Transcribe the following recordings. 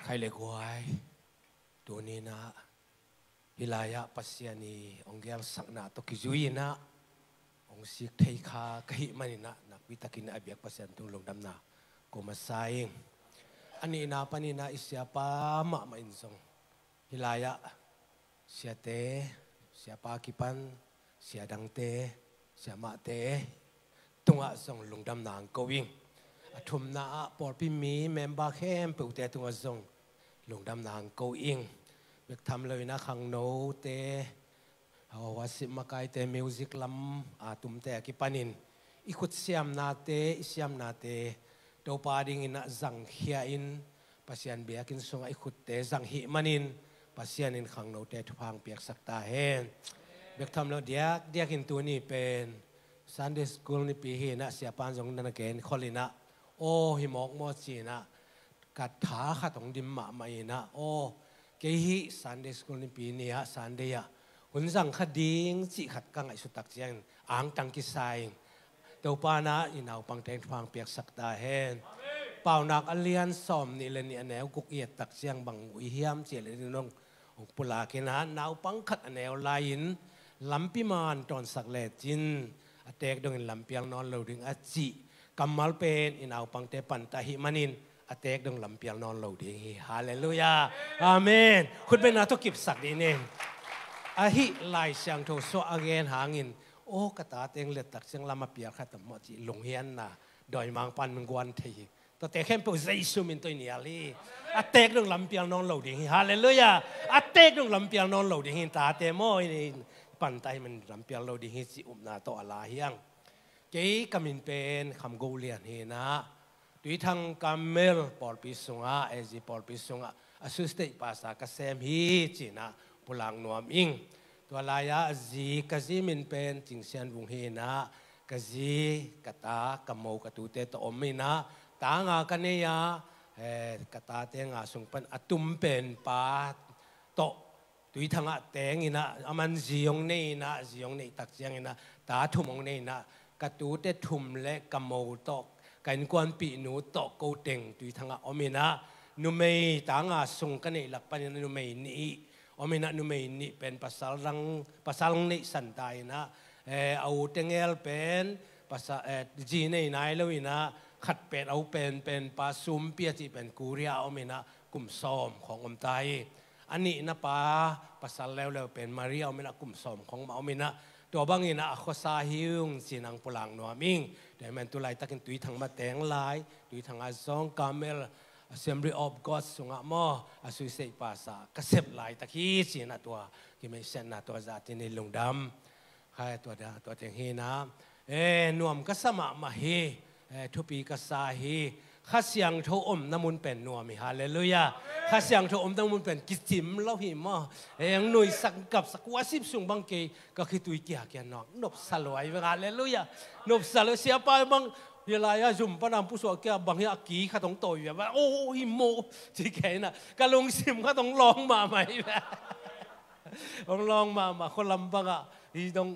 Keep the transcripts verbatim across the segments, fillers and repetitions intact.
Khai le guai, tuni-in ah hih lai-ah Pasian i hong gelsakna tawh kizui-in ah hong sik thei kha ka hih manin ah nakpi takin a biak Pasian tung lungdamna ko masa ing. A nihna panin ah i siapa mahmah in zong hih lai-ah siate, siapa kipan siadangte, siamahte tungah zong lungdamna ang ko ing. A thumna ah pawlpi mi member khempeuhte tungah zong lungdamna ang ko ing. Bek tham loin ah khangnote, worship makaite, music lam a tumte a kipanin i khut siamnate, i siamnate Topa dingin ah zangkhia in, Pasian biakinn sungah i khutte zang hih manin Pasian in khangnote thupha ang piaksak ta hen. Bek tham lo diakdiakin tuni pen Sunday school nipi hi-in ah siapan zong na na gen khol in ah, aw hi mawkmawk ci-in ah ka tha khat hong dim mahmah in ah, aw kei hih Sunday school nipi ni-ah Sunday ah hun zang kha ding cih khat ka ngaihsut tak ciangin angtang kisa ing. Topa in ah i naupangte thupha ang piaksak ta hen. Paunak a lian sawm nih le nih a neu guk i et tak ciang bang i hiam cih leh nong hong pulak in ah naupang khat a neu lai-in lampi man tawnsak lecin a teek dongin lampial nawn lo ding a cih kammal pen i naupangte panta ahih manin a teek dong lampial nawn lo ding hi. Halleluiah. Amen. Khutbetna tawh kipsak dih ni. Ahi Lai Siangtho suah a gen hangin, aw ka tate hong let tak ciang lam a pial kha ta maw cih lunghianna dawimangpa'n hong guan thei hi. Tuate khempeuh Jesu min tawh i nial hi. A teek dong lampial nawn lo ding hi. Halleluiah. A teek dong lampial nawn lo ding hi. Tate maw i panta ahih manin lampial lo ding hi cih upna tawh a la hi ang. Kei ka min pen Kham Go Lian hi-in ah Tuithang Kamel pawlpi sungah, A Z pawlpi sungah associate pastor ka sem hi ci-in ah pulak nuam ing. Tua lai-ah zi, ka zi min pen Cing Sian Vung hi-in ah ka zi, ka ta, ka mo, ka tute tawh om in ah ta nga ka nei a, eh, ka tate nga sung pan a tum pen pa tawh Tuithang ah teng in ah, aman zi hong nei in ah, zi hong neih tak ciangin ah ta thum hong nei in ah, ka tute thum le ka mo tawh, ka innkuanpihnu tawh ko teng Tuithang ah om in ah, numei ta nga sung ka neih lak panin ah numei nih om in ah, numei nih pen pasal dang, pasal hong neihsan ta in ah, eh, a u Tengel pen pasal, eh, zi nei nai lo in ah, khat pen a u Pen Pen pa Sumpi a cih pen Korea ah om in ah kum sawm khawng om ta hi. A nihna pa pasal leuleu pen Maria om in ah kum sawm khawng mah om in ah, tua bangin ah a khuasa hi ung ci-in ang pulak nuam ing. Tua ahih manin tu laitakin Tuithang mah teng lai, Tuithang ah zong Kamel Assembly of God sungah maw associate pastor ka sep laitak hi ci-in ah tua kimeisiatna tua zah tuni lungdam. Hai, tua dah, tua teng hi-in ah, eh, nuam ka sa mahmah hi. Eh, thupi ka sa hi. Kha Siangtho omna mun pen nuam hi. Halleluiah. Kha Siangtho omna mun pen kicim lo hi maw. Eh, ang nuihsak, kapsak, worship sung bang kei ka khitui kia kia nawk, nopsa lo ai bang. Halleluiah. Nopsa lo, siapa bang hih lai-ah zum pan ang pusuak kia bang hi a ki khat hong tawi a bang, oh, hi maw ci kei in ah ka lungsim khat hong lawng mahmah hi bang. Hong lawng mahmah, khua lam bangah hi dong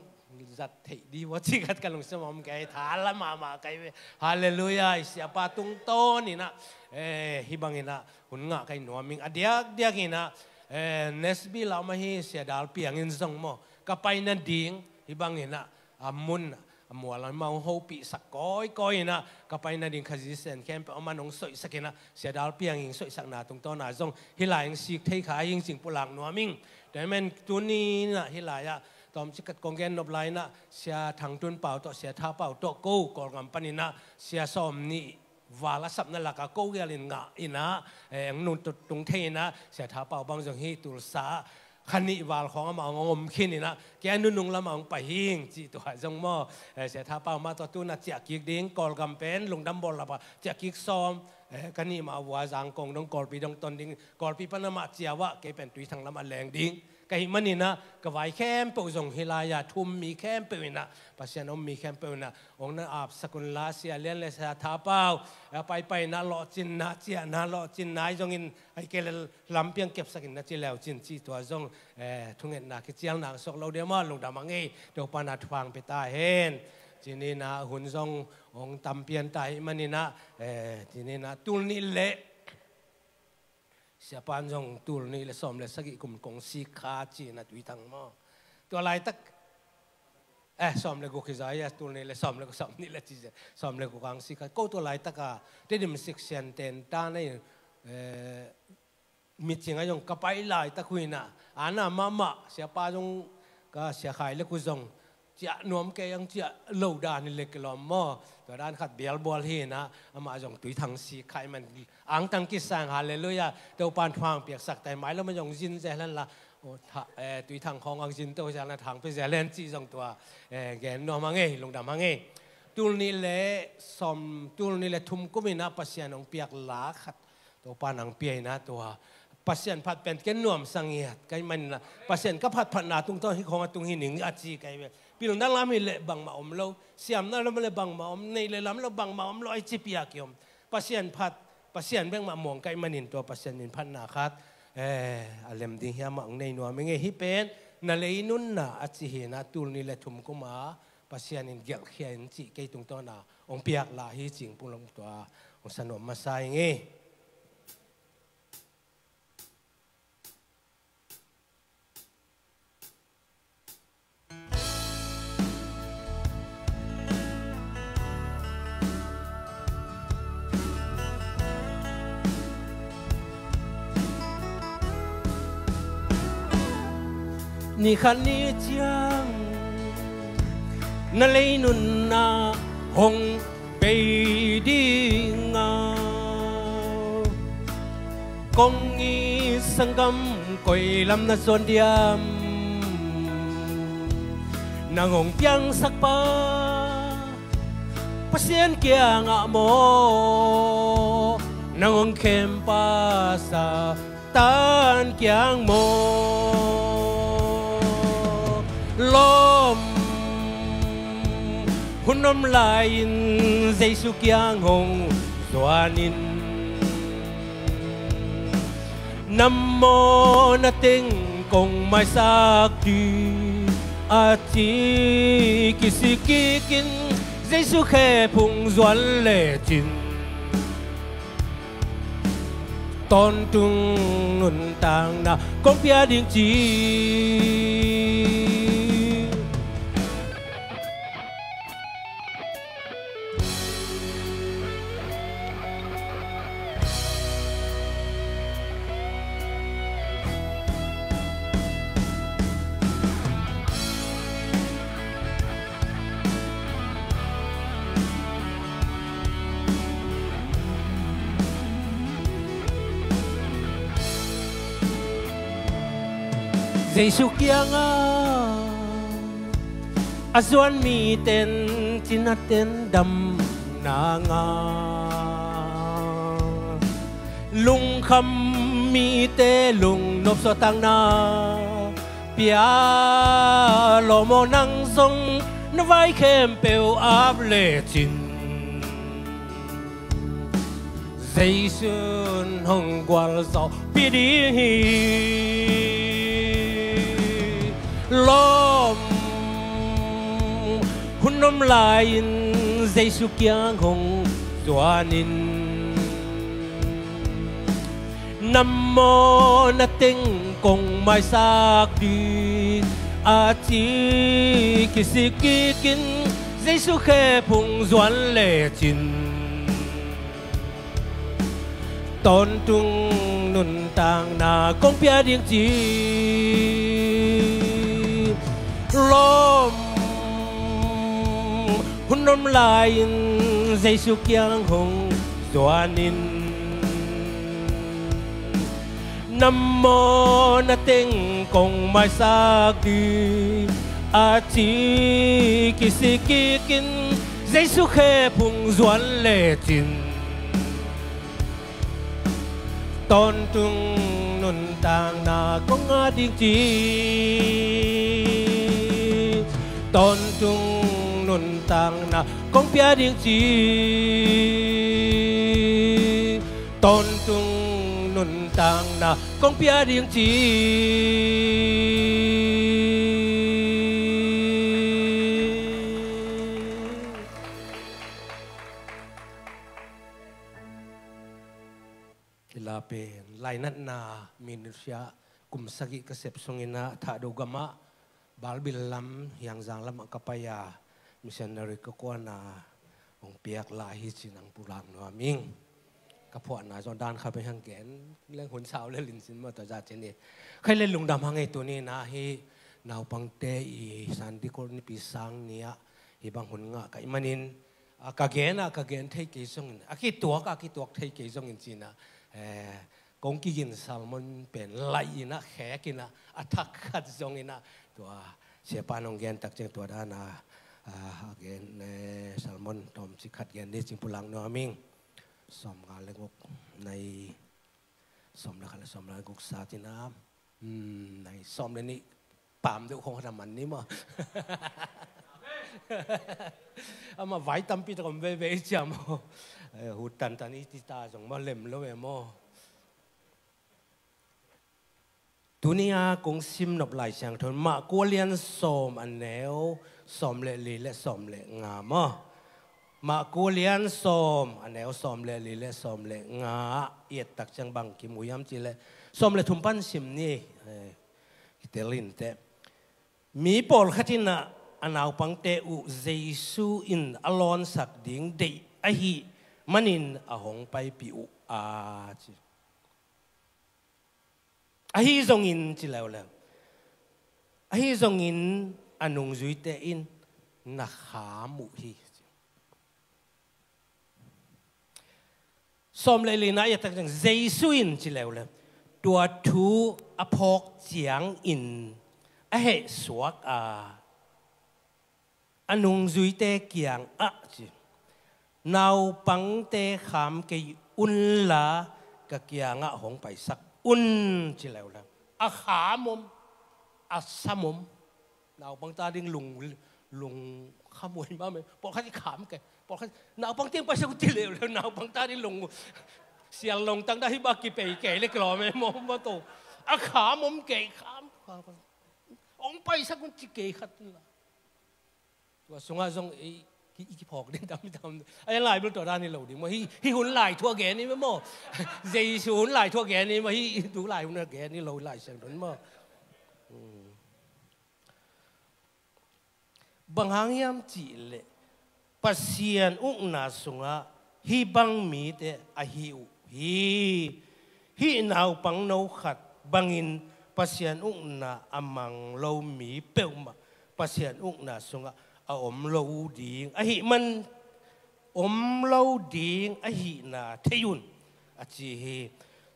zat theih dih vua ci khat ka lungsim om kei, tha la mahmah kei ve. Halleluiah. I siapa tungtawn in ah, eh, hih bangin ah hun ngah ka hi nuam ing. A diakdiak in ah, eh, Nashville ah om ahi Sia Dal Piang in zong maw ka pai nading hih bangin ah a mun a mual a mau hopihsak kawikawi in ah ka pai nading Khazih Sen khempeuh aman hong soihsak in ah, Sia Dal Piang in soihsakna tungtawn ah zong hih lai hong sik thei kha hi ing ci-in pulak nuam ing. Tua ahih manin tuni in ah hih lai-ah tawmcik khat kong gen nop lai in ah, Sia Thang Tun Pau tawh, Sia Tha Pau tawh ko Kawlgam panin ah sia sawm nih val a sapna lakah ko gialin ngah in ah, eh, ang nun tung thei in ah, Sia Tha Pau bang zong hih Tulsa ah kha nih val khawng amah hong om khin in ah, kei a nunung lamah hong pai hi ing cih tua zong maw, eh, Sia Tha Pau mah tawh tu-in ah ciah kik ding, Kawlgam pen lungdam bawl lapah ciah kik sawm, eh, ka nih mah a vua Zangkong dong, Kawlpi dong ton ding, Kawlpi pan amah ciah uh ah kei pen Tuithang lamah leng ding ka hih manin ah, ka vai khempeuh zong hih lai-ah thu-um mi khempeuh in ah, Pasian a um mi khempeuh in ah hong na apsak un la, Sia Lian le Sia Tha Pau a paipaina, lawhcinna, ciahna, lawhcinna ahi zongin, ahih kei leh lampiang kepsak in na ci leu cin cih tua zong, eh, thungetna kicialna ang suak lo ding maw, lungdam a ngei, Topa in ah thupha ang pia ta hen. Ci-in ah hun zong hong tam pian ta ahih manin ah, eh, ci-in ah tul nih leh Siapa in zong tul nih le sawm le sagih kum kong sik kha ci-in a, Tuithang maw. Tua laitak, eh, sawm le guk hi zaw, yes, tul nih le sawm le guk, sawm nih le ci, sawm le guk ang sik kha. Ko tua laitak a, Tedim Sik Sian ten ta nei, eh, mi cing a zong ka pai laitak uh hi na, a na mahmah, siapa zong ka sia khai le ku zong, ciah nuam kei ang, ciah lo dan hi le kilawm maw. Tua dan khat bialbual hi na, amah zong Tuithang sik kha ahih man angtang kisang, halleluiah. Topa'n thuang piaksak tai, mai lo ma zong zin zel hen la, oh, tha-, eh, Tuithang khawng ang zin to zel na, thang pia zel hen cih zong tua, eh, gen nuam hang ei, lungdam hang ei. Tul nih le sawm, tul nih le thum kum in a Pasian hong piak la khat Topa'n ang pia hi na, tua Pasian phat pen ken nuamsa ngiat ka hih manin la, Pasian ka phatphatna tungtawn hih khawng a tung hi ning a ci ka hi ve. Pilna lam hi leh bangmah om lo, siamna lam hi leh bangmah om, neih le lam hi leh bangmah om lo, a hi ci piak hi om. Pasian phat, Pasian bek mah muang ka hih manin tua Pasian min phatna khat, eh, a lem ding hiam, ah, hong nei nuam ing ei. Hih pen na lei nunna a ci hi na, tul nih le thum kum a Pasian in gelhkhia in cih kei tungtawn a hong piak la hi cih pulong tua hong sa nuam masa ing ei. Ni khat ni ciang na lei nunna hong bei ding a, kong it sanggam koi lam na zuan diam? Nang hong piangsak pa Pasian kiangah maw, nang hong khempa Satan kiang maw? Lawm, hun om lai-in Jesu kiang hong zuan in, na mawhna teng kong maisak ding, a ci kisik kikin Jesu khephung zuan lecin, tawntung nuntakna kong pia ding ci. Jesu kiangah a zuan miten cina ten damna ngah, lungkham mite lungnop suahtakna pia lawm aw. Nang zong na vai khempeuh ap lecin Jesu'n hong gualzawhpih ding hi. Lawm, hun om lai-in Jesu kiang hong zuan in, na mawhna teng kong maisak ding, a ci kisik kikin Jesu khephung zuan lecin, tawntung nuntakna kong pia ding ci. Lawm, hun om lai-in Jesu kiang hong zuan in, na mawhna teng kong maisak ding, a ci kisik kikin Jesu khephung zuan lecin, tawntung nuntakna kong ngah ding ci. Tawntung nuntakna kong pia ding ci. Tawntung nuntakna kong pia ding ci. Kila pen lainatna minute sia kum sagih ka sep sungin ah Thahdo gamah Balbil lam Hiangzang lamah ka pai a, missionary ka kuan a, hong piak lai hi cin ang pulak nuam ing. Ka phuahna zong dan khat pen hang gen leng hun sau le lincin maw tua za cin hi. Khai le lungdam hang ei tuni na hi naupangte i Sunday School nipi sang ni ah hi bang hun ngah ka i manin a ka gen a ka gen thei kei zongin a kituak a kituak thei kei zongin cin ah eh, kong kigin sermon pen laih in ah khek in ah a thak khat zongin ah tua siapa nong gen tak ciang tua dan a a gen eh, sermon tawmcik khat gen ni cin pulak nuam ing. Sawm nga le guk nai sawm le khat le sawm le guk sat in ah nai sawm le nih pam deuh khong khat a man ni maw? Amah vai tampi tak om veve i cia maw? Eh, hu tantan i ti ta zong maw lem lo e maw? Tuni a kong sim nop Lai Siangtho Mark a lian sawm a neu sawm le li le sawm le nga maw? Mark a lian sawm a neu sawm le li le sawm le nga ah i et tak ciang bang kimu hiam cih leh sawm le thum pan sim ni. Eh, kitel in teh. Mi pawlkhat in ah a naupangte uh Jesu in a lawnsak ding deih ahih manin a hong paipih uh a ci. Ahi zongin ci leuleu. Ahi zongin a nungzuite in na kham uh hi. Sawm le lina i a tak ciang Jesu in ci leuleu tua thu a phawk ciangin a hehsuak a a nungzuite kiangah ci, naupangte kham kei unla ka kiangah hong paisak un ci leuleu. A kham om, a sam om. Naupang ta ding lung, lung khamuai mahmah. Pawlkhat i kham kei. Pawlkhat naupang tiang paisak un ci leuleu. Naupang ta ding lung sial longtang dah hi bak kipei kei le kilawm e maw maw to. A kham om kei kham. Hong paisak un ci kei khat unla. Tua sungah zong i, i, i kiphawk ding tam i tam. A lai bel tua dan hi lo ding maw. Hi, hi hun lai thu a gen hi maw. Jesu hun lai thu a gen hi maw. Hi, hi tu lai hun a gen hi lo Lai Siangtho maw. Hmm. Bang hang hiam cih leh Pasian ukna sungah hih bang mite ahi uh hi. Hih naupangno khat bangin Pasian ukna a mang lo mi peuhmah Pasian ukna sungah a om lo ding ahih man om lo ding ahihna thei un a ci hi.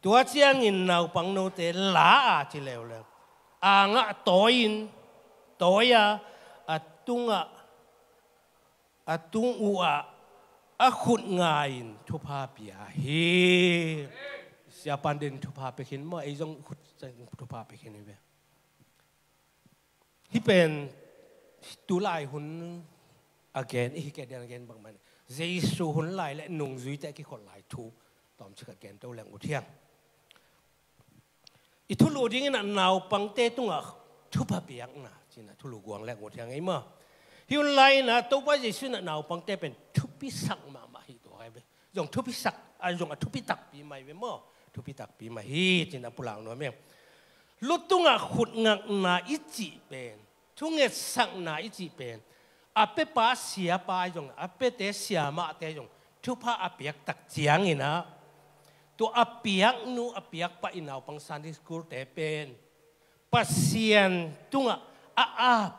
Tua ciangin naupangnote la a ci leuleu. Angah tawi-in tawi a a tungah a tung uh ah a khut nga-in thupha pia hi. Siapan den thupha pia khin maw ei zong khut thupha pia khin hi ve. Hih pen tulai hun a gen i hi kei dian a gen bangmah in Jesu hun lai le nungzuite a kikhol lai thu tawmcik a gen to leng ut hiang. I thulu dingin a naupangte tungah thupha piakna cin a thulu guang leng ut hiang ei maw? Hih hun lai in a Topa Jesu in a naupangte pen thupisak mahmah hi tua kai ve. Zong thupisak a zong a thupi takpi mai ve maw? Thupi takpi mai hi cin a pulak nuam hiang. Lutungah khut ngakna i cih pen, thungetsakna i cih pen a pepa siapa zong a pete siamahte zong thupha a piak tak ciangin ah tua a piaknu a piakpa i naupang Sunday School-te pen Pasian tungah a ap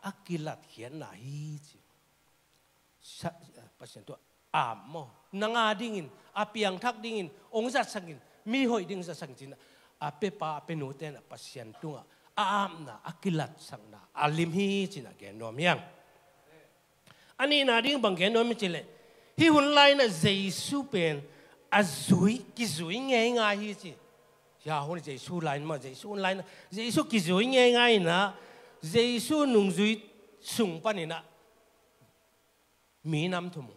a kilatkhiatna hi ci. Pasian tungah ap maw? Nang a dingin a piangthak dingin hong zatsakin mi hoih ding zatsakin cin a pepa a penute in a Pasian tungah a apna a kilatsakna a lim hi cin a gen nuam hiang. A nihna ding bang gen nuam hi cin leh hih hun lai in a Jesu pen a zui kizui ngeingai hi ci. Hia hun Jesu lai in maw Jesu hun lai in a Jesu kizui ngeingai in a Jesu nungzui sung panin a minam thum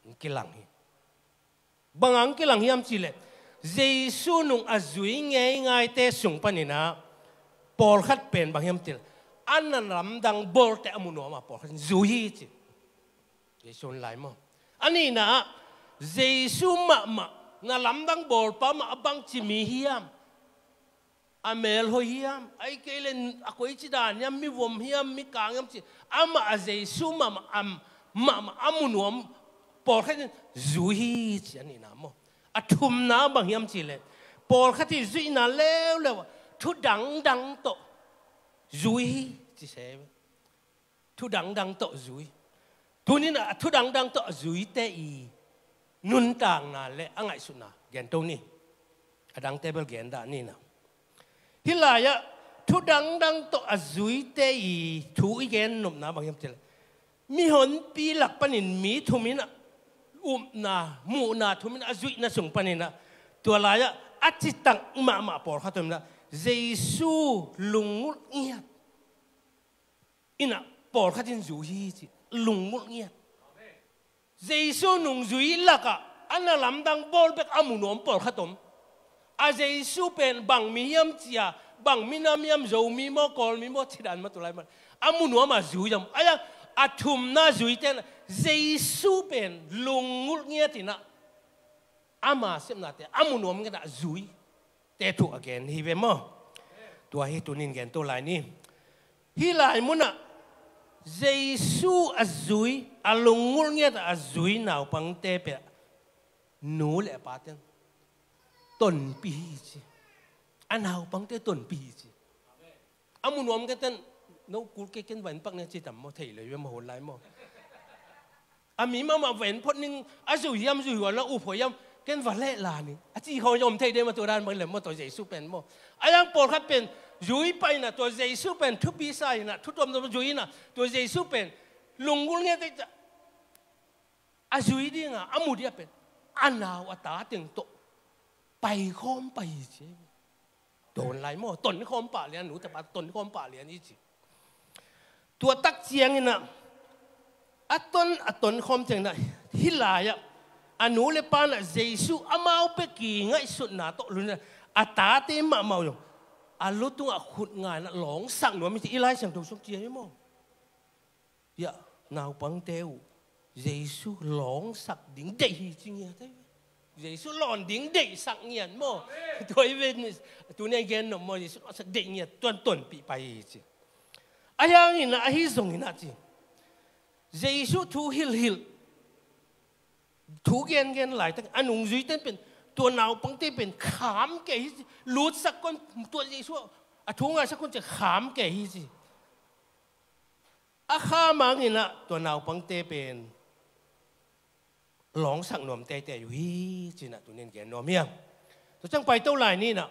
hong kilang hi. Bang hong kilang hiam cih leh Jesu nung a zui ngeingaite sung panin a pawlkhat pen bang hiam cih leh a na lamdang bawlte a mu nuam a pawlkhat zui hi ci. Jesu hun lai maw? A nihna ah Jesu mahmah Na lamdang bawlpa mah a bangci mi hiam? A melhoih hiam? Ahih kei leh a koici dan hiam? Mi vom hiam, mi kang hiam ci, amah a Jesu mahmah, a, mahmah a mu nuam pawlkhat in zui hi ci a nihna maw. A thumna bang hiam cih leh, pawlkhat in zuihna leuleu ah thu dangdang tawh zui hi ci se. Thu dangdang tawh zui. Tuni-in a thu dangdang tawh a zuite i nuntakna le a ngaihsutna gen to ni. A dangte bel gen dah ni na. Hih lai-ah thu dangdang tawh a zuite i thu i gen nopna bang hiam cih leh, mihonpi lak panin mi thum in a upna, muhna thum in a zuihna sung panin a, tua lai-ah a citak mahmah pawlkhat om in a, Jesu lunggulh ngiat in a pawlkhat in zui hi ci, lunggulh ngiat. Jesu nungzui lakah a na lamdang bawl bek a mu nuam pawlkhat om. A Jesu pen bang mi hiam ci a, bang minam hiam, Zomi maw, Kawlmi maw, cidan maw, tulai maw, a mu nuam a zui hiam? Ahi a, a thumna zuite in a, Jesu pen lunggulh ngiat in a, ama sepnate a mu nuam ngiat a zui te thu a gen hi ve maw. Tua hi tuni-in gen to lai ni. Hih lai munah Jesu a zui, a lunggulh ngiat a zui naupangte pen nu le a pate'n tonpih hi ci. A naupangte tonpih hi ci. A mu nuam kei ten, no kul kei ken va inn pak ni ci tam maw, thei lo ve maw, hun lai maw. A mi mahmah va inn phot ning, a zui hiam, zui huan la, up hoih hiam, ken va leh la ni, a ci khawng zong om thei ding maw, tua dan bang leh maw, tua Jesu pen maw. A yang pawlkhat pen zui pah in a, tua Jesu pen thupi sa in a, thu tuamtuam zui in a, tua Jesu pen lunggulh ngiat a, a zui ding a, a mu ding a pen a nau a ta teng tawh paikhawm pah hi ci. Dawn lai maw, tonkhawm pah lian, nute pate tonkhawm pah lian hi ci. Tua tak ciangin a, a ton, a tonkhawm ciangin a, hih lai-ah a nu le pa'n a Jesu amau pek i ngaihsutna tawh lungdam in a, a tate mahmah uh zong a lu tungah khut nga in a lawngsak nuam hi ci, i Lai Siangtho sung ci hi maw. Hiah, naupangte uh Jesu lawngsak ding deih hi ci ngiat hi. Jesu lawn ding deihsak ngiat maw. Tua hi ve, tuni a gen nop maw, Jesu lawngsak deih ngiat, tua'n tonpih pah hi ci. Ahi hangin a, ahi zongin a ci, Jesu thu hilhhilh, thu gengen laitak a nungzuite pen, tua naupangte pen kham kei hi ci. Lutsak kon, tua Jesu a thu ngaisak kon ci kham kei hi ci. A kham hangin a, tua naupangte pen lawngsak nuam teitei uh hi ci-in a, tuni-in gen nuam hi hang. Tua ciang pai to lai ni in a,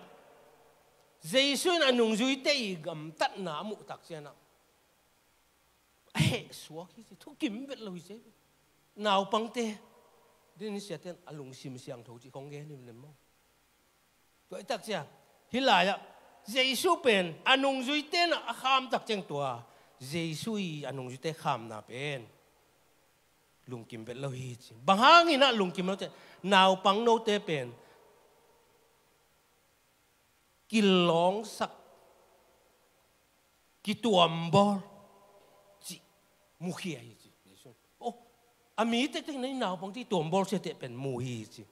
Jesu in a nungzuite i gamtatna a muh tak ciang a, a hehsuak hi ci, thu kimvel lo hi ci. Naupangte, din siate'n a lungsim siangtho cih khawng gen hi nen maw. Tua hi tak ciang, hih lai-ah Jesu pen a nungzuite in a kham tak ciang, tua Jesu i a nungzuite khamna pen lungkim vet lo hi ci. Bang hangin a lungkim lo ci, naupang note pen kilawngsak, kituambawl cih mukhia hi ci. Jesu, oh, a mi tektek in a, naupangte tuambawl siate pen mu hi ci.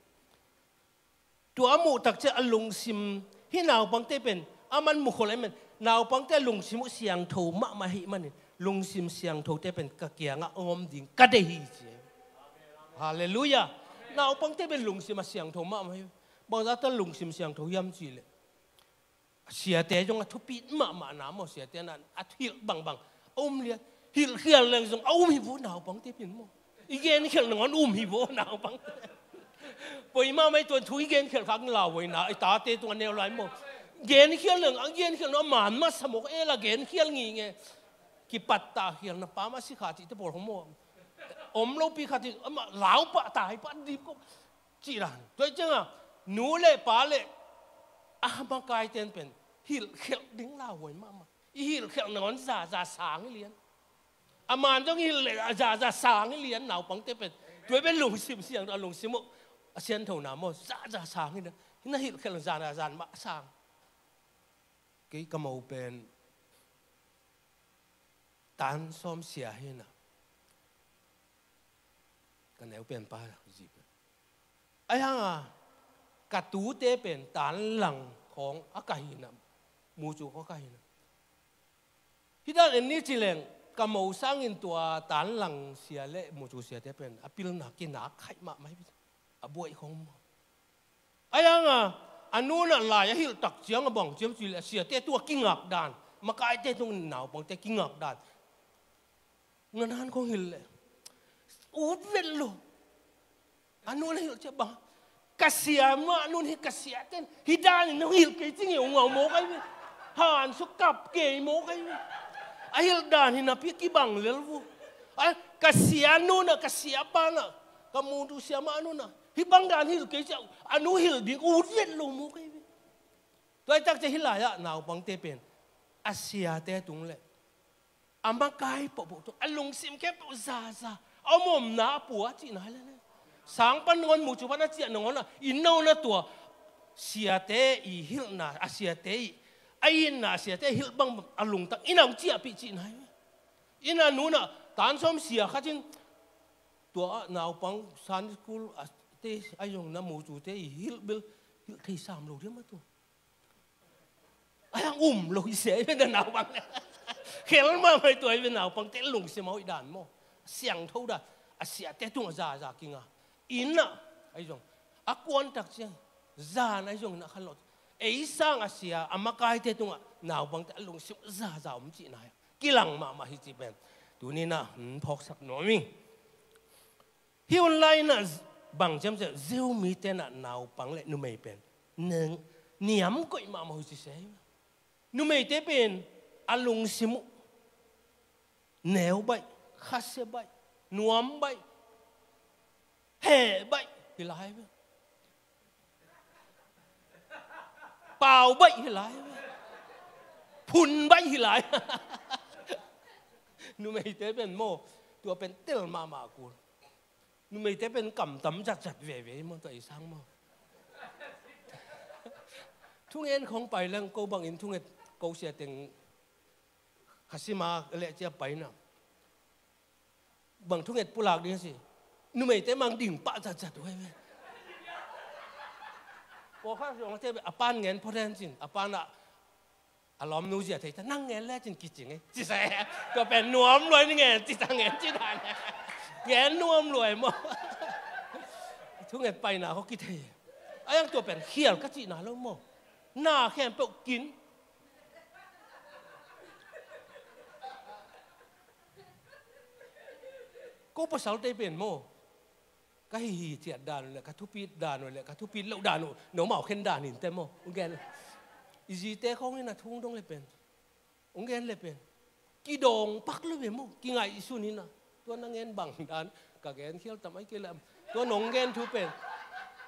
Tua a muh tak ciang a lungsim, hih naupangte pen, aman mukhia lai man, naupangte a lungsim uh siangtho mahmah ahih manin, lungsim siangthote pen ka kiangah hong om ding ka deih hi ci. Halleluiah. Naupangte pen lungsim a siangtho mahmah hi. Bangzah ta lungsim siangtho hiam cih leh, siate zong a thupit mahmahna maw, siate in a hilh bangbang a um lian. Hilhkhial leng zong a um hi vo, naupangte pen maw. I genkhial nangawn um hi vo, naupangte. Poi mahmah hi, tua thu i genkhial khak in lauhuaina, i tate tung a neu lai maw. Genkhial leng, a genkhial nangawn a man masa mawk e la, genkhial ngingei. Kipattah khialna pa mah si kha cihte pawl khong maw. Om lopi kha cih, amah lau pah, tai pah, dip ko. Cih dan. Tua hi ciangin, nu le pa le a makaite'n pen hilhkhialh ding lauhuai mahmah. I hilhkhialh nangawn zaza sang hi lian. A man zong i hilh leh a zaza sang hi lian, naupangte pen. Tua pen lungsim siang, a lungsim uh a sianthona maw, zaza sang hi lian. Hi na hilhkhialh zaza zan mah sang. Kei ka mo pen tan sawm sia hi na. Ka neu pen pa zi pen. Ahi hang a, ka tute pen tanlang khawng a ka hi na, mucu khawng ka hi na. Hih dan en ni ci leng, ka mo sangin tua tanlang sia le mucu siate pen a pilna kinak khaih mahmah hi. A buai khawng maw. A yang a, a nu na lai a hilh tak ciang a bang ciam ci le, a siate tua kingak dan, makaite tung naupangte kingak dan. Nganan kong hilh le ut vet lo. A nu na hilh ciah bang, ka sia mah nun hi, ka sia ten hih danin nong hilh kei ci ngeu ngau mawk ahi ve. Han suk kap kei mawk ahi ve. A hilh dan hi napi kibang lel vo. A, ka sia nun a, ka sia pan a, ka mutu sia mah nun a, hih bang dan hilh kei ciah a nu hilh ding ut vet lo mawk ahi ve. Tua hi tak ciah hih lai-ah naupangte pen a siate tung le a makai pohpoh tung, a lungsim khempeuh zaza, a omomna a pua cihna hi le. Sang pan nangawn, mucu pan a ciah nangawn a, inn nangawn a tua siate i hilhna, a siate i, a itna, a siate i hilh bang a lungtang inn ah hong ciahpih cihna hi. Inn ah nun ah tan sawm sia khat in, tua ah naupang Sunday school a te, a zong na mucute i hilh bel hilh thei sam lo diam a tua. A yang um lo hi sia hi ve na naupang. Khel mahmah hi tua hi ve, naupangte lungsim a hoih dan maw. Siangtho dan. A siate tungah zaza kinga. Inn ah, ahi zong, a kuan tak ciang zan ahi zongin a khan lo. Ei sang a sia a makaite tungah naupangte a lungsim zaza om cihna hi. Kilang mahmah hi cih pen tuni-in ah, hmm, phawksak nuam ing. Hih hun lai-in ah bang ciam ciah, Jew mite in ah naupang le numei pen neng niam koih mahmah uh ci se hi. Numeite pen a lungsim uh neu baih, khasia baih, nuam baih, heh baih hi lai ve. Pau baih hi lai ve. Phun baih hi lai. Numeite pen maw, tua pen tel mahmah kul. Numeite pen kam tam zatzat veve maw, tua i sang maw. Thungen khong pai leng ko bangin thunget ko sia teng khasima leh cia paina. Bang thunget pulak ding si. Numeite mang ding pah zatzat veve. Pawlkhat zong a te a pan ngen photen cin, a pan ah a lawmnu zia thei ta, nang ngen le cin kicing e. Ci sa e. Tua pen nuam luai ni ngen, ci ta ngen, ci ta ngen. Ngen nuam luai maw. Thunget paina ko kithei. A yang tua pen khial ka cihna lo maw. Na khempeuh kin. Ko pasalte pen maw. Ka hihi ciat dan uh le, ka thupit dan uh le, ka thupit loh dan uh, nomau khen dan in te maw. Ung gen. I zite khong in a thung dong le pen. Ung gen le pen. Kidawng pak lo ve maw. Kingaihsun in a. Tua na ngen bang dan. Ka gen khial tam ai kei le. Tua nong gen thu pen.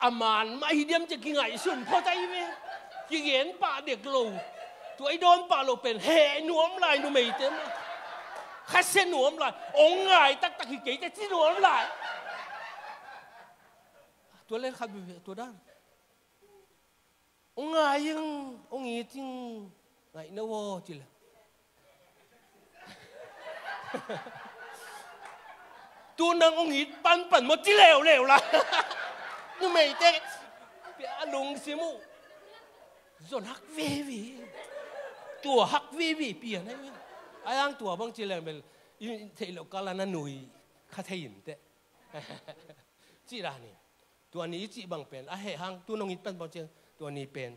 A man mah hi diam cia kingaihsun phot ai ve. Kigen pah dek lo. Tua i dawn pah lo pen. He nuam lai numeite maw. Khasia nuam lai. Ong ngai taktak hi kei te ci nuam lai. Tua le khat bia tua dan. Ong ngai ing, ong it ing, ngaih na vaw ci le. Tu nang ong it panpan maw ci leuleu la. Numeite pia a lungsim uh. Zon hak veve. Tua hak veve pia na. A yang tua bang ci leng bel. I theih loh kal a na nui kha thei in te. Cih dan hi. Tua ni i cih bang pen a heh hang, tu nong it pan bang ciang, tua ni pen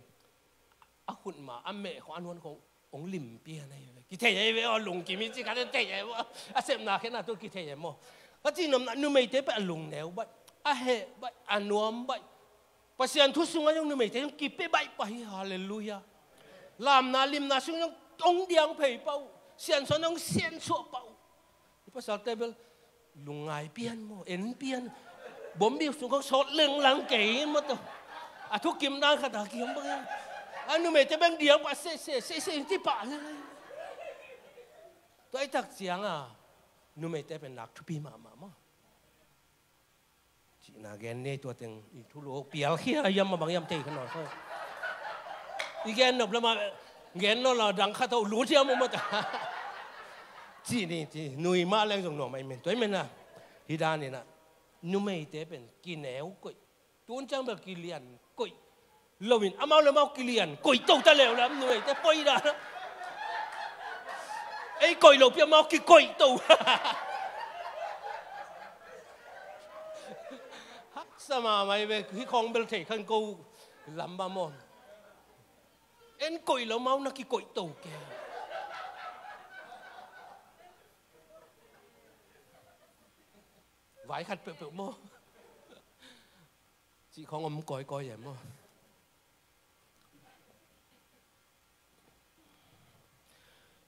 a khut ma a meh khong a nuan khong ong lim pian ahi ve. Kithei ahi ve aw, lungkim i cih khat thei ahi ve aw. A sepna khen a tu kithei ahi maw. Ka cih nuamna numeite pen a lungneu baih, a heh baih, a nuam baih. Pasian thu sungah zong numeite zong kipia baih pah hi, halleluiah. Lamna limna sung zong ong diang phei pah uh. Siansuah zong siansuah pah uh. I pasalte bel lungngai pian maw, en pian. Bombi sung khong sawt lenglang kei maw tawh. A thukim dan khat a kiam bang. A numeite beng diang pah seh seh seh seh ci pah lel. Tua i tak ciang a numeite pen nak thupi mahmah maw. Cihna gen ni tua teng i thulu pial khia hiam mah bang hiam thei kha nawn kha. I gen nop lama gen nawn la dang kha tawh lut hiam mah ta. Cih ni ci nui mah leng zong nuam ahi men tua ahi men a. Hi dan in a numeite pen kineu koih. Tun ciang bel kilian koih. Lo in amau le amau kilian, koih to ta leu le, a numeite poi dan a. Ei koih lo pi amau kikoih to. Haksa mahmah hi ve, hih khawng bel thei khan ko lam mah maw. En koih lo amau na kikoih to kei. Vai khat peuhpeuh maw. Cih khawng om kawikawi e maw.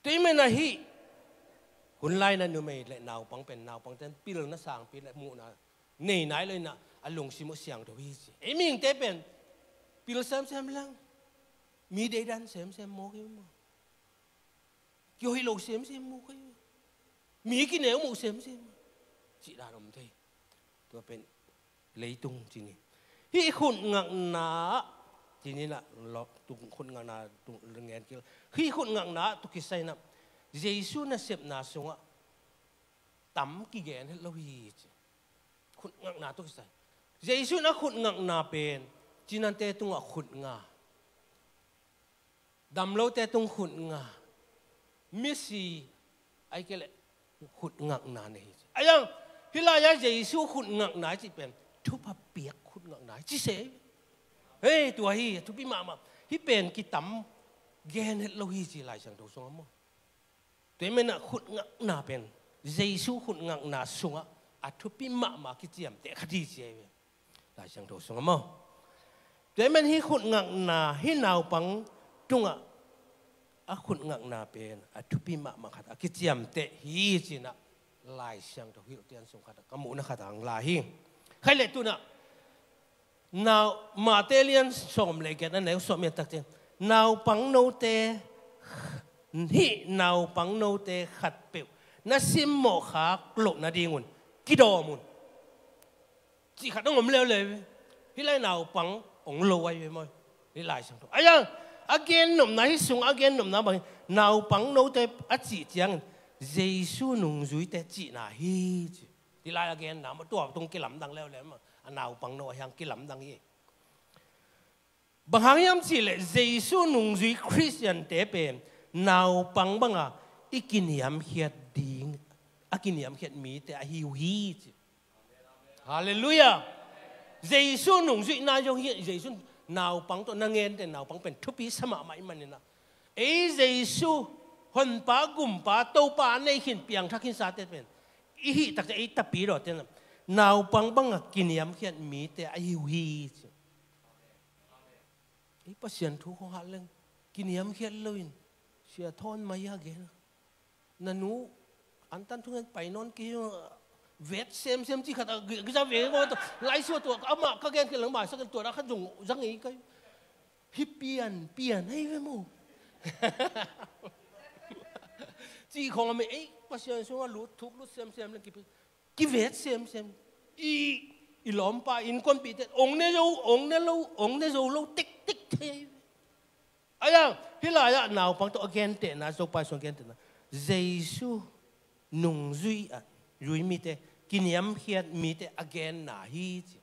Tua ahih manin ah hih hun lai-in ah numei le naupang pen, naupangte'n pilna sangpi le muhna nei nai lo in ah a lungsim uh siangtho hi ci. Ei mihingte pen pil semsem leng, mi deidan semsem mawk hi maw. Kihoih lo semsem mawk hi. Mi kineu mawk semsem. Cih dan om thei. Tua pen leitung ci ni. Hih khut ngakna ci ni na, lo, tung khut ngakna tung ngen kil. Hih khut ngakna tua kisai na, Jesu nasepna sungah tam kigen het lo hi ci. Khut ngakna tua kisai. Jesu na khut ngakna pen cinante tungah khut nga. Damlote tung khut nga. Misi, ahih kei leh khut ngakna nei hi ci. Ahi zongin hih lai-ah Jesu khut ngakna i cih pen thupha piak khut ngakna hi ci se. Hei, tua hi a thupi mahmah. Hih pen kitam gen het lo hi ci Lai Siangtho sungah maw. Tua ahih manin ah khut ngakna pen Jesu khut ngakna sungah a thupi mahmah kiciamteh khat hi ci ahi ve. Lai Siangtho sungah maw. Tua ahih manin hih khut ngakna, hih naupang tungah a khut ngakna pen a thupi mahmah khat a kiciamteh hi ci-in ah Lai Siangtho hilhte sung khat ah ka muhna khat hong la hi. Khaile tu-in ah Nau, Mate lian sawm le giat a neu sawm le giat tak ciang, naupang note, hih naupang note khatpeuh na simmawh khak loh nadingun kidawm un. Cih khat hong om leuleu ve. Hih lai naupang hong lo ahi ve maw. Hih Lai Siangtho. Ahi zongin a gen nopna, hih sung a gen nopna bang hi, naupang note a cih ciangin Jesu nungzuite cihna hi ci. Hih lai a genna maw, tua tung kilamdang leuleu maw. A naupang no ahi hang kilamdang hi. Bang hang hiam cih leh Jesu nungzui Khristiante pen naupang banga i kiniamkhiat ding, a kiniamkhiat mite ahi uh hi ci. Halleluiah. Jesu nungzuihna zong hi, Jesu naupang tawh na gente naupang pen thupi sa mahmah ahih manin ah. Ei Jesu Honpa, Gumpa, Topa a nei khin, piangthak khinsate pen i hih tak ciang ei tapidawte naupang banga kiniamkhiat mite ahi uh hi ci. Ei Pasian thu khawng hat leng kiniamkhiat loin, Sia Thawn Mai a gen a, na nu antan thungen pai nawn kei, vet semsem cih khat a, gi-, gisa ve ko to, lai sua tua, amah ka gen kei lang maisak in tua dah khat zong zang ei kai. Hih pian, pian ahi ve maw. Cih khawng a mei, ei Pasian sungah lut, thuk lut semsem leng kipi. Kivet semsem. I, i lawmpa innkuanpihte hong ne zo, hong ne lo, hong ne zo lo tektek thei. Ahi zongin hih lai-ah naupang tawh a gentehna, Topa Jesu a gentehna, Jesu nungzui ah, zui mite, kiniamkhiat mite a genna hi ci.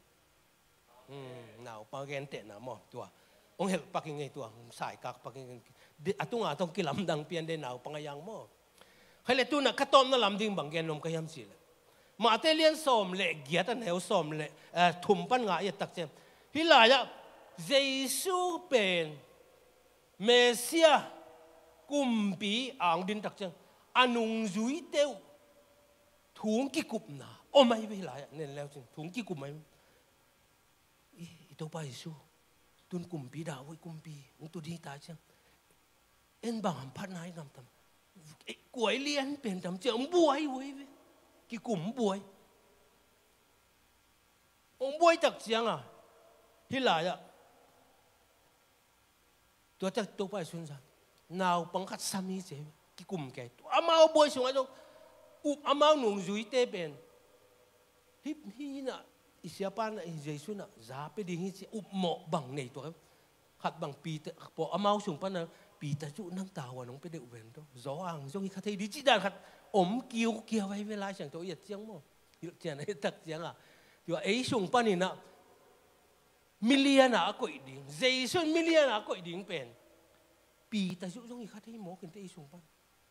Hmm, naupang a gentehna maw, tua. Hong helh pak ing ei tua, hong saikak pak ing ei. A tunga tawh kilamdang pian de naupang a hi hang maw. Khaile tu-in ah ka tawpna lam ding bang gen nuam ka hiam cih leh, Mate lian sawm le giat a neu sawm le, eh, thum pan nga i et tak ciang, hih lai-ah Jesu pen Messiah, kumpi a hong din tak ciang a nungzuite uh thu kikupna om ahi ve. Hih lai-ah nen leu cin thu kikup ahi ve. I, i Topa Jesu, tun kumpi dah uh, i kumpi hong tu ding ta ciang, en bang hamphatna i ngam tam? Eh, kuai lian pen tam ciang hong buai uh ahi ve. Kikum buai. Hong buai tak ciang a, hih lai-ah tua tak Topa Jesu in zan, naupang khat sam hi ci, kikum kei. Amau buai sungah zong, up amau nungzuite pen, hih, hih na, i siapa na, i Jesu na za pia ding hi ci, upmawh bang nei tua. Khat bang Peter, pawh amau sung pan a, Peter cu nang tavuan hong pia deuh ven tawh. Johan zong hi kha thei ding cih dan khat om kiukiau ahi ve. Lai Siangtho i et ciang maw, hilhcian a i et tak ciang a, tua ei sung panin ah milian a a koih ding, Jesu in milian a a koih ding pen Peter zuh zong hi kha thei mawk inteh ei sung pan.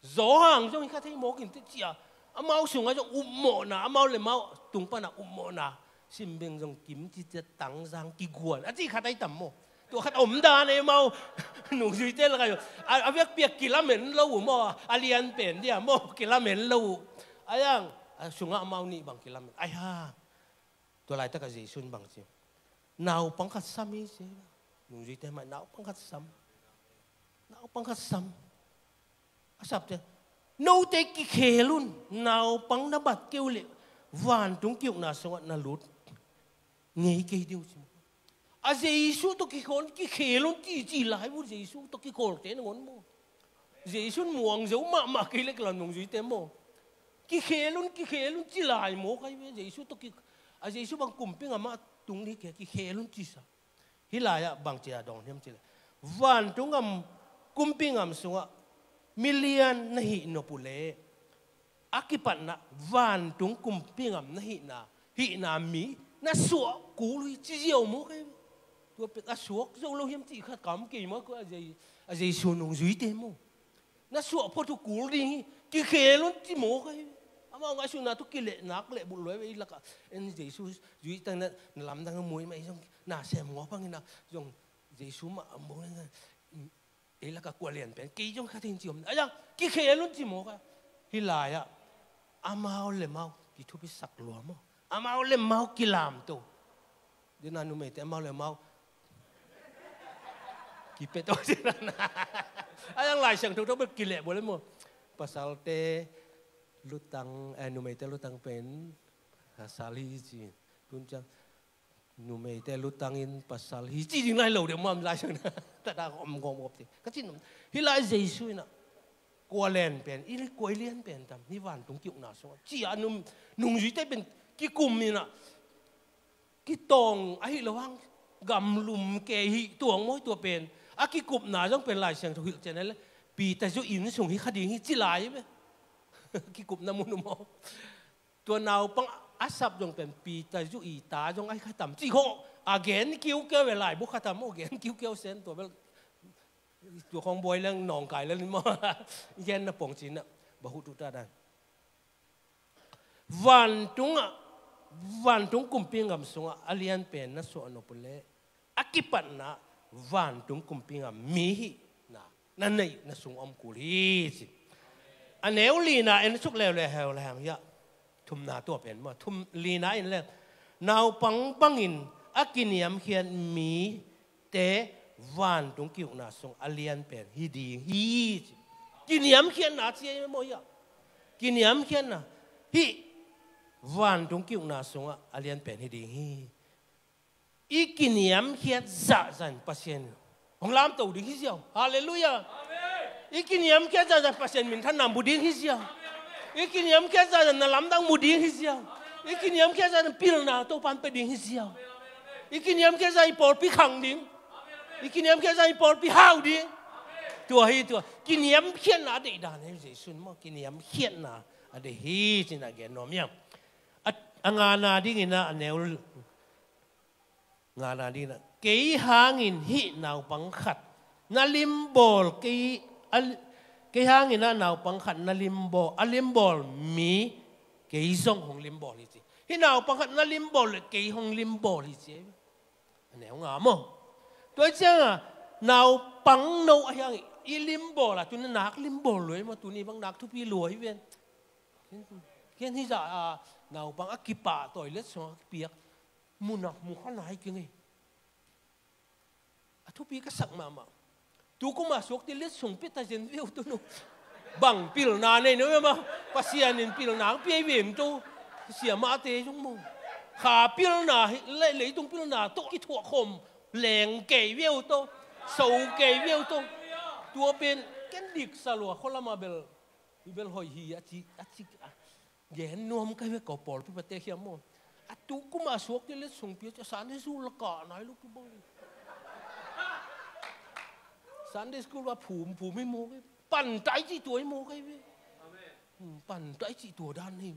Johan zong hi kha thei mawk inteh ci-a, amau sungah zong upmawhna, amau le amau tung panah upmawhna, simbeng zong kim ci ciat tangzang kiguan a ci khat ai tam maw? Tua khat omdan ei amau nungzuite lakah zong a, a vekpi-a kilamen lo uh maw? A lian pen dia maw? Kilamen lo uh. Ai ang, a sungah amau nih bang kilamen. Ai ha. Tua laitakah Jesu in bang ci? Naupang khat sam hi ci. Nungzuite mai, naupang khat sam. Naupang khat sam. A sapte, note kikhel un, naupang na bat kei uh leh vantung ki-ukna sungah na lut ngei kei ding uh ci maw. A Jesu tawh kikhel, kikhel un ci, ci lai uh, Jesu tawh kikhawlte nangawn maw. Jesu in muang zo mahmah kei leh kilam nungzuite maw. Kikhel un, kikhel un ci lai mawk ai ve, Jesu tawh ki, a Jesu bang kumpi ngam ah tung ding hi kei, kikhel un ci sa. Hih lai-ah bang ci-a dawng hiam cih leh, vantung gam, kumpi ngam sungah milian na hih nop uh leh a kipatna vantung kumpi ngam na hihna, hihna mi na suah kul uh hi ci ziau mawk ai ve. Tua pen a suak zo lo hiam cih khat kam kei mah kua, a Jei, a Jesu nungzuite maw. Na suah phot uh kul ding hi, kikhel un ci mawk ai ve. Amau ngaihsutna tawh kileh nak leh bulh luai ve, ei lakah en Jesu zuih tang na, na lamdang a muai mah hi zong, na sem ngawp hang hi na zong, Jesu mah a maw, ei lakah kua lian pen kei zong kha thei ci om. Ai zang, kikhel un ci mawk a. Hih lai-ah amau le amau kithupisak lua maw. Amau le amau kilamto. Dena numeite amau le amau kipia to ci na. Ai zang, Lai Siangtho tawh bel kileh bual le maw. Pasalte lutang, eh, numeite lutang pen pasal hi ci. Tun ciang numeite lutang in pasal hi ci ding lai lo deuh mah, Lai Siangtho. Tada om gawm gawp te. Ka cin hih lai Jesu in ah, kua lian pen, i kua i lian pen tam, hih vantung ki-ukna sungah ci-a nung, nungzuite pen kikum in ah, kitawng ahi lo hang, gamlum kei hih tuang maw tua pen. A kikupna zong pen Lai Siangtho hilh cian le, Peter zuh inn sung hi kha ding hi ci lai ve. Kikupna mun uh maw. Tua naupang a sap zong pen Peter zuh i ta zong ahi kha tam ci khawng a gen kiukiau ve, laibu kha tam maw, gen kiukiau sen tua bel. Tua khawng buai leng nawngkai lel ni maw. Gen na pong ci-in ah, bahuh tuh ta dan. Vantung ah, vantung kumpi ngam sungah a lian pen na suah nop uh leh a kipatna vantung kumpi ngam mi hihna na neih na sung om kul hi ci. A neu lina en suk leuleu heu le hang hiah. Thumna tua pen maw, thum, lina in le, naupang bangin a kiniamkhiat mi te vantung ki-ukna sung a lian pen hi ding hi ci. Kiniamkhiatna ci ei maw hiah. Kiniamkhiatna. Hih vantung ki-ukna sungah a lian pen hi ding hi. I kiniamkhiat zahzah in Pasian hong lamto ding hi ziau. Halleluiah. Amen. I kiniamkhiat zahzah in Pasian minthanna mu ding hi ziau. Amen, amen. I kiniamkhiat zahzah in na lamdang mu ding hi ziau. Amen, amen. I kiniamkhiat zahzah in pilna Topa'n pia ding hi ziau. Amen, amen. I kiniamkhiat zahzah in pawlpi khang ding. I kiniamkhiat zahzah in pawlpi hau ding. Tua hi tua. Kiniamkhiatna a deih dan hi Jesu in maw. Kiniamkhiatna a deih hi ci-in ah gen nuam hiam. A, a ngana dingin ah a neu ngana dingin ah. Kei hangin hih naupang khat na limbawl kei, a, kei hangin ah naupang khat na limbawl, a limbawl mi kei zong hong limbawl hi ci. Hih naupang khat na limbawl leh kei hong limbawl hi ci. A neu nga maw. Tua ciangah naupang no ahi hang i limbawl a, tuni nak limbawl luai maw, tuni bang nak thupi luai ven. Ken hizah a, naupang a kipah toilet sungah kipiak, munak mukha nai keng ei. A thupi ka sak mahmah. Tu kuma suakte letsong pia ta zen ve uh tun uh. Bang pilna nei na ve maw. Pasian in pilna ang pia hi ve uh tun. Siamahte zong maw. Kha pilna hi, le, leitung pilna tawh kithuah khawm leng kei ve uh tun. So kei ve uh tun. Tua pen ken dik sa lua, khualama bel, hi bel hoih hi a ci, a ci, a gen nuam ka hi ve, ka pawlpi pate hiam maw. A tu kuma suakte letsong pia ci a, Sunday school la kah nai lo tu bang. Sunday school va phum phum hi maw ve. Pan tai cih tua hi maw ka hi ve. Hmm, pan tai cih tua dan hi.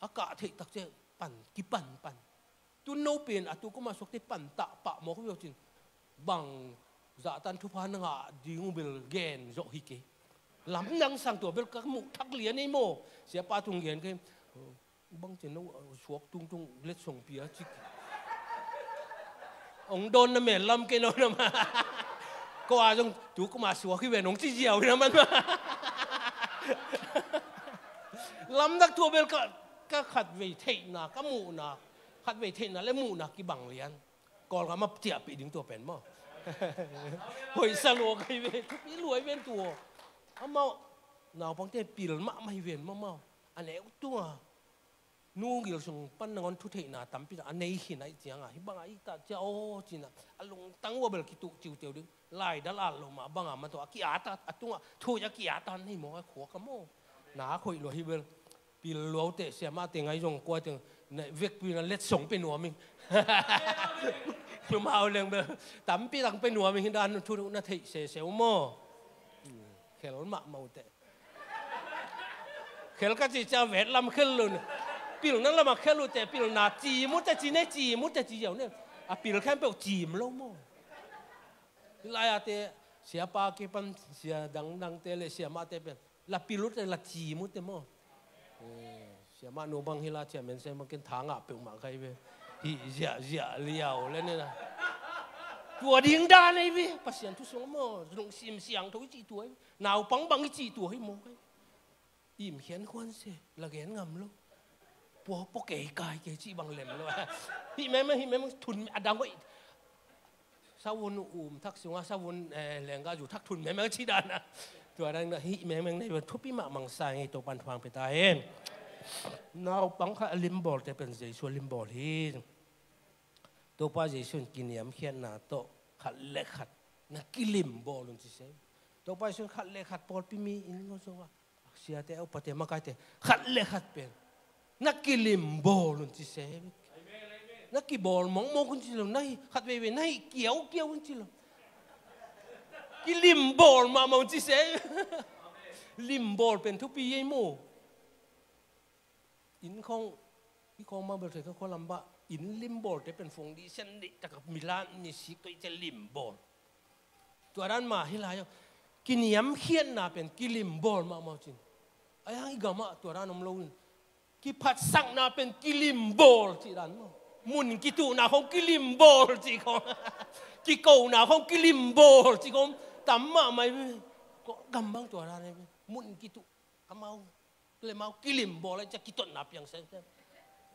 A kah theih tak ciang pan, kipan pan. Pen a tu kum a suakte pantah pah mawk uh hi lo cin, bang zahtan thupha na ngah ding uh bel gen zawh hi kei. Lamdang sang tua bel ka muh thak lian ei maw. Siapa tung gen kei. Bang cin no, suak tungtung letsong pia cik. Ong dawn na mel lam kei no na ma. Ko a zong tu kum a suak hi ven ong ci ziau hi na man ma. Lamdang tua bel ka, ka khatvei theihna, ka muhna, khatvei theihna le muhna kibang lian. Kawlgam a ciahpih ding tua pen maw. Hoihsa lua ka hi ve, thupi lua hi ven tua. Amau naupangte pil mahmah hi ven maw maw. A nek tua. Nu gil sung pan nangawn thutheihna tampi a nei khin aih cianga, hih banga i ta cia aw cina, a lungtang ua bel kituh ciuteu ding. Laidal at lo mah banga ma tua a ki-ata, a tunga thuih a ki-ata nei maw, a khua ka maw. Na khoih lua hi bel. Pil luaute siamate ngai zong kua teng na vekpi na letsong pe nuam ing. Numau leng bel tampi tang pe nuam ing, hi dan thu na theih seseu maw. Khel mahmah ute. Khel ka ci cia vet lam khel lo ne. Pilna lama khel ute, pilna cim ute ci ne, cim ute ci ziau ne. A pil khempeuh cim lo maw. Hih lai-ate siapa kipan sia dangdangte le siamahte pen la pil ute, la cim ute maw. Eh, siamah nu bang hih la cia men sem bang ken tha ngah peuhmah kai ve. Hih ziahziah liau le nena. Tua ding dan ei ve, Pasian thu sung maw, lungsim siangtho i cih tua ei ve. Naupang bang i cih tua hi maw kai. Im khian khuan se, la gen ngam lo. Pua pua kei kai kei cih bang lem lo. Hih meme, hih meme, thun a dang hoih. Savun um thak sunga, savun, eh, lengga zu thak thun meme cih dana. Tua dang na hih meme nei thupi mahmah sa ngei Topan thuang pe ta hen. Naupang khat a limbawlte pen Jesu a limbawl hi. Topa Jesu in kiniamkhiatna tawh khat le khat na kilimbawl un ci se. Topa Jesu in khat le khat pawlpi mi in ngawzawa. Siate, upate, makaite, khat le khat pen na kilimbawl un ci se. Na kibawl mawkmawk un ci lo, na hi khat veivei, na hi kiaukiau un ci lo. Kilimbawl mahmah un ci se. Limbawl pen thupi ei maw. Inn khawng, i khawng mah bel thei ka khua lam bah, inn limbawlte pen fong dih sen dih taka milan misik tawh i cia limbawl. Tua dan mah hi lai aw. Kiniamkhiatna pen kilimbawl mahmah cin. A yang i gamah tua dan om lo in. Kiphatsakna pen kilimbawl cih dan maw. Mun kituhna khawng kilimbawl cih khawng. Kikona khawng kilimbawl cih khawng. Tam mahmah i ve. Kawlgam bang tua dan i ve. Mun kituh. Amau le mau kilimbawl a i cia kitotna piang semsem.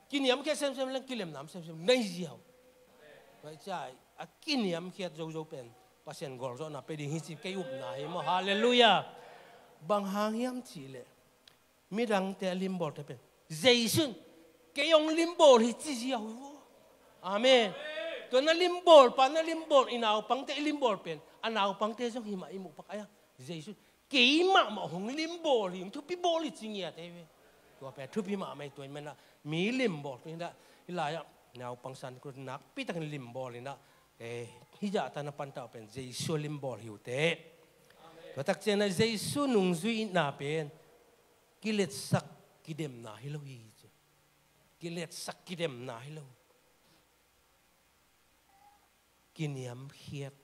Kiniamkhiat semsem leng kilemna semsem nei ziau. Tua i cia a kiniamkhiat zozo pen Pasian gualzawhna pe ding hi ci kei upna hi maw. Halleluiah. Bang hang hiam cihleh midangte a limbawlte pen Jesu in kei hong limbawl hi ci ziau hi maw. Amen. Tua na limbawl pa, na limbawl i naupangte i limbawl pen a naupangte zong hi mah i muh pak a ia. Jesu in kei mahmah hong limbawl hi, hong thupi bawl hi ci ngiat ei ve. Tua pen thupi mahmah hi. Tua i menah mi limbawl tua hi dah. Hih lai-ah naupang Santa Cruz nakpi takin limbawl hi nah. Eh, hih zahtan a pantau pen Jesu a limbawl hi uh teh. Tua tak ciangin ah Jesu nungzuihna pen kiletsak kidemna hi lo hi ci. Kiletsak kidemna hi lo. Kiniamkhiat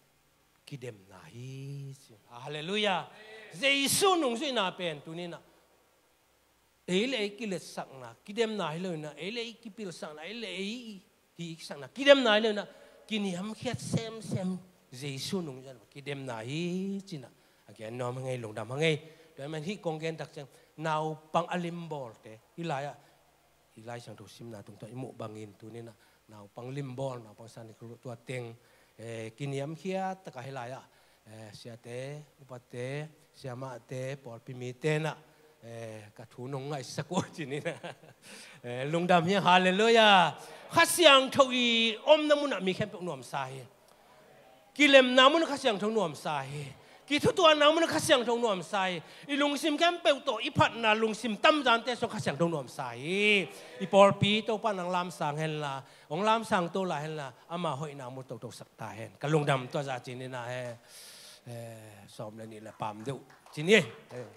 kidemna hi ci. Halleluiah. Jesu nungzuihna pen tuni nah ei le ei kiletsakna kidemna hi lo hi nah, ei le ei kipilsakna, ei le ei hihsakna kidemna hi lo hi nah, kiniamkhiat semsem Jesu nungzuihna kidemna hi ci nah. A gen nuam hang ei, lungdam hang ei. Tua hi man hih kong gen tak ciang naupang a limbawlte hih lai-ah, hih Lai Siangtho simna tungtawn i muh bangin tuni nah naupang limbawl, naupang Santa Cruz tua teng, eh, kiniamkhiat taka hih lai-ah, eh, siate, upate, siamahte, pawlpi mite nah, eh, ka thu nong ngaihsak uh cin hi nah. Eh, lungdam hi. Halleluiah. Kha Siangtho i omna munah mi khempeuh nuamsa hi. Kilemna mun Kha Siangtho nuamsa hi. Kithutuanna mun Kha Siangtho nuamsa hi. I lungsim khempeuh tawh i phatna lungsim tamzante sung Kha Siangtho nuamsa hi. I pawlpi Topa nang lamsang henla, hong lamsang to lai henla, ama hoihna mu totosak ta hen. Ka lungdam tua za cin hi nah he. Eh, sawm le nih le pam deuh cin hi. Eh.